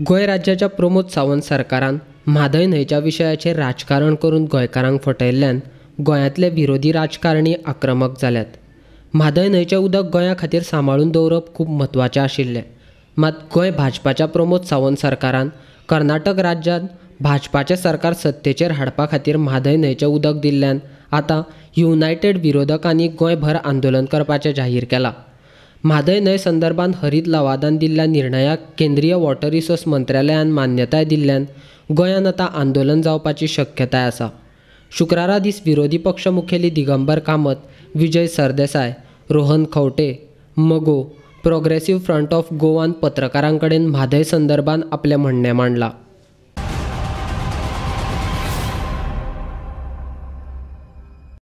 गोंय राज्याच्या प्रमोद सावंत सरकारान म्हादय न्हंयच्या विशयाचेर राजकारण करून गोंयकारांक फटयल्ल्यान गोंयांतले विरोधी राजकारणी आक्रमक जाल्यात. म्हादय न्हंयचें उदक गोंया खातीर सांबाळून दवरप खूब म्हत्वाचें आशिल्लें. मात गोंय भाजपाच्या प्रमोद सावंत सरकारान कर्नाटक राज्यांत भाजपाचें सरकार सत्तेचेर हाडपा खातीर म्हादय न्हंयचें उदक दिल्ल्यान आतां युनायटेड विरोधकांनी गोंयभर आंदोलन करपाचें जाहीर केलां. म्हादय न्हंय संदर्भात हरीत लवादान दिल्ल्या निर्णयाक केंद्रीय वॉटर रिसोर्स मंत्रालयान मान्यताय दिल्ल्यान गोंयांत आतां आंदोलन जावपाची शक्यताय आसा. शुक्रारा दीस विरोधी पक्ष मुखेली दिगंबर कामत, विजय सरदेसाय, रोहन खंवटे, मगो, प्रोग्रेसिव्ह फ्रंट ऑफ गोवान पत्रकारां कडेन म्हादय संदर्भात आपलें म्हणणें मांडलां.